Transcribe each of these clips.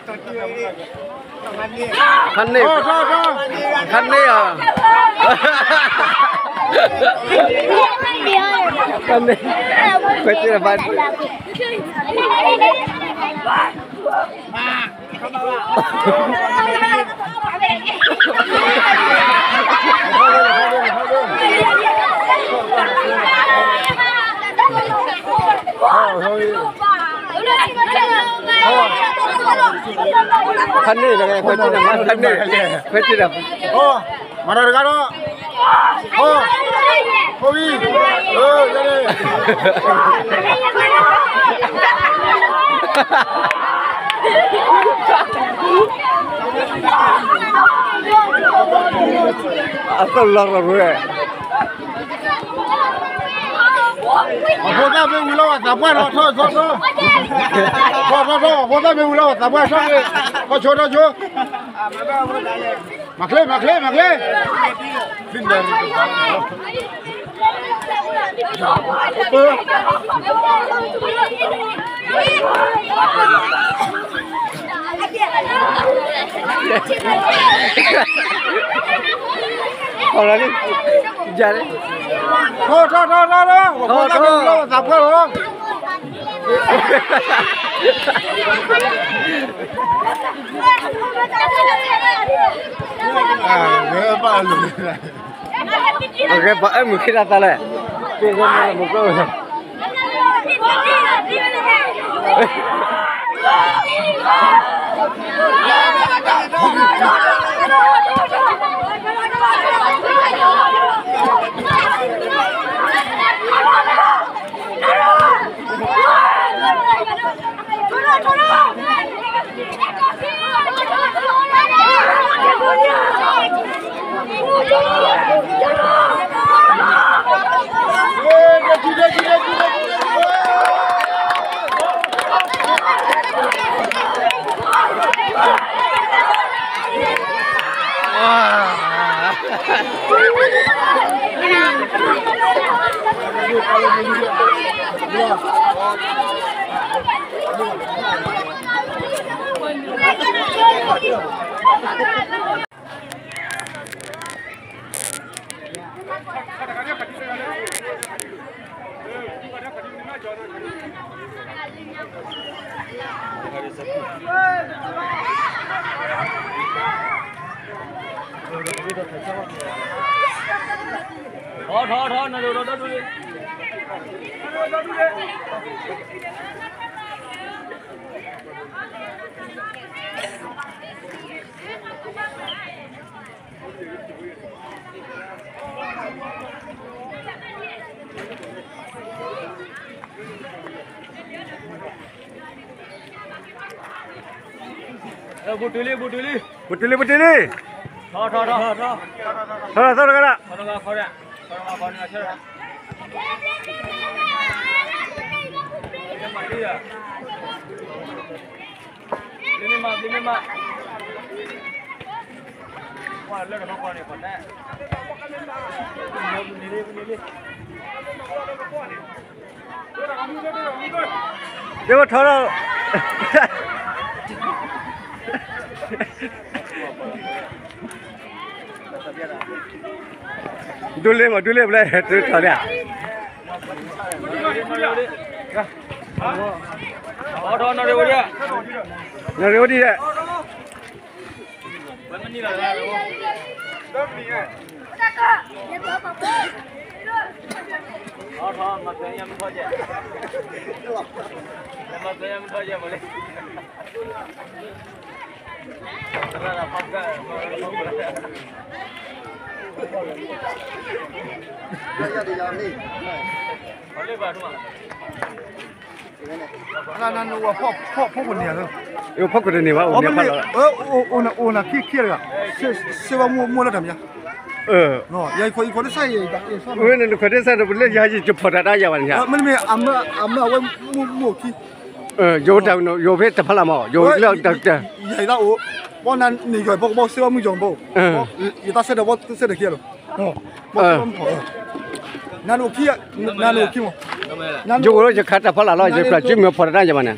ခါန့ၣ်, ခါန့ၣ်ဧါ, ခါန့ၣ်, ခွဲးတံၢ်ဘၣ် ခါန့ၣ်ဒီး ခွဲးတံၢ်ဒီး မၤတၢ်တဂၤဒီး, ဟီ, ဟီဝံၤ, အၢ, ယၤန့ၣ်, အသီၣ်လီၤရၤရၤ, အဖိသၣ်မ့ၢ်ဝံၤလီၤ ပှၤသးပှၢ်ထီၣ်ထီၣ်ထီၣ်, ထီၣ်ထီၣ်ထီၣ်, အဖိသၣ်မ့ၢ်ဝံၤလီၤ ပှၤသးပှၢ်ထီၣ်, ထီၣ်ဆိထီၣ်ဆိ, မၤချ့ မၤချ့ မၤချ့. ထီၣ်ထီၣ်ထီၣ်ထီၣ်, ပှၤဖိသၣ်မ့ၢ်ဝံၤလီၤ ပှၤသးပှၢ်လီၤ. အဂဲၤဘၣ်အၢမုာ်ခံတၢ်သးလဲၣ်, ထီၣ်ထီၣ်ထီၣ်, နဒိၣ်ဒိၣ်ဒိၣ်ဒိၣ်လံ. ဘူးတုၤလံ ဘူးတုၤလံ ဘူးတုၤလံ ဘူးတုၤလံ, ထီၣ်ထီၣ်ထီၣ်, ထီၣ်ထီၣ်ထီၣ်တဂၤဒီး, ထီၣ်ထီၣ်ထီၣ်, မ့မ့ၢ်မး မ့မ့ၢ်မး, ကွၢ်လၢတခီကွၢ်န့ၣ် ကွၢ်တဲ ဒ်ဝဲထီၣ်လီၤ, ဒိလ့မး ဒိလ့ပျဲၢ် တုၤထီၣ်လံဧါ, နရ့ဝဲဒ်လဲၣ်. ဖီခိၣ်တန့ၢ်ဘၣ်, အိၣ်နခံခံတဂၤ, စ့ဝါမိၢ်လၢတၢ်မံၤ, ဝဲန့ၣ်နခွဲးတ့စၢ်ဒီး ပလၢယၤယဖီတၢ်တၢ်ယၤဘၣ်န့ၣ်, မ့တမ့ၢ်အမၢအဝဲမိၢ်ခံ, ယိၤတၢ် ယိၤဖဲတဖီလာ်မး ယိၤလၢတၢ်တၢ်, ယၤယသးအိၣ်, ပှၤနၤန့ၣ်ယီၤဖီကဘီစ့ဝါမုၢ်ယီၤဘိ, ယသးစဲဒီးဘီစဲဒီးခံလီၤ, နၤန့ၣ်အိၣ်ခံ, နၤန့ၣ်အိၣ်ခံမး, ယိၤအိၣ်လၢယခးတၢ်ဖီလာ်လီၤ ယဖျါစုမ့ၢ်ဖီတၢ်တၢ်ယၤဘၣ်န့ၣ်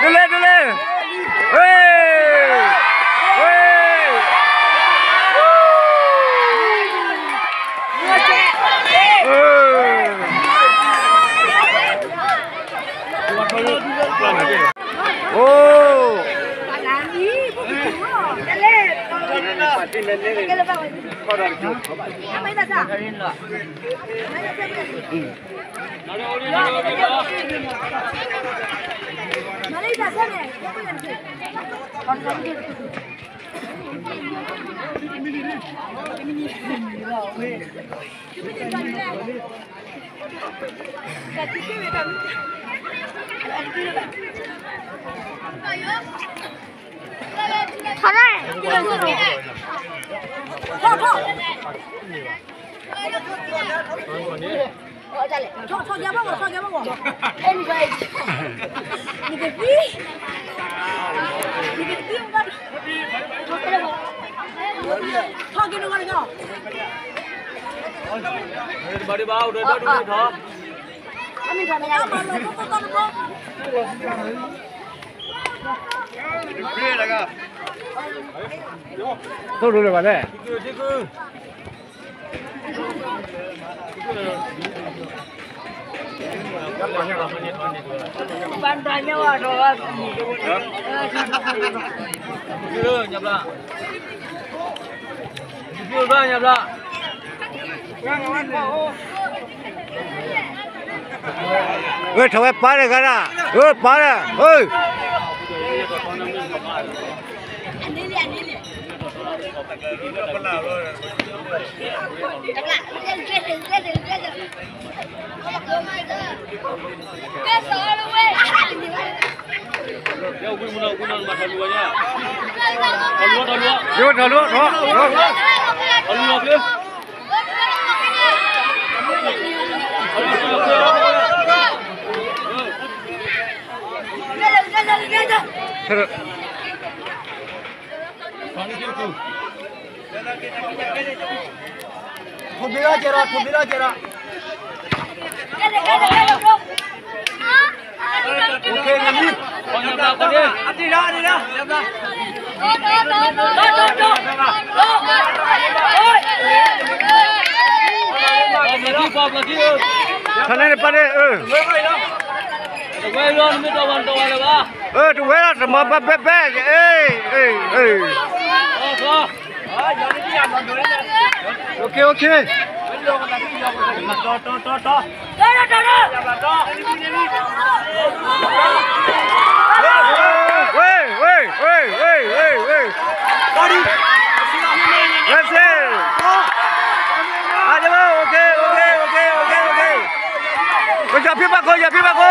ဒိးလဲၣ် ဒိးလဲၣ်, ဝ့ၢ်, ဝ့ၢ်, အိၣ်, ထီၣ်ဒၣ်, ထီၣ်, ထီၣ်, ထီၣ်ယၤဘၣ်ဂီၤ, ထီၣ်ယၤဘၣ်ဂီၤ, နကသံ, နကသံဘၣ်, ထီၣ်က့ၤနဂီၢ်တက့ၢ်, ဘၣ်ဒံးဘၣ်, အိၣ်ဒီးဒီဒူၣ်န့ၣ်ထီၣ်, အမ့ၢ်ထီၣ်မ့ၢ်ယါ, သိၣ်ဒိၣ်လၢၤဘၣ်လဲၣ်. ဝဲထီၣ်ဝဲပၢ်တဂၤဒၣ်, ဝဲပၢ်ဒီး, ထီၣ်လူၤ, ထီၣ်လူၤ, ထီၣ်လူၤ, ထီၣ်လူၤ, ထိၣ်ဘံလီၤကဲဒီး, ထိၣ်ဘံလီၤကဲဒီး, ထီၣ်န့ၣ်ပၢ်န့ၣ်, တဝဲလီၤ, တမၤဘၣ်ဘဲဘဲ, အ့ၣ်, အ့ၣ်, အ့ၣ်, โอเค โอเค เว้ย เว้ย เว้ย เว้ย เว้ย เว้ย เว้ย That's it. อาจจะว่า โอเค โอเค โอเค โอเค โอเค ก็อย่าพิมพ์มาโกอย่าพิมพ์มาโก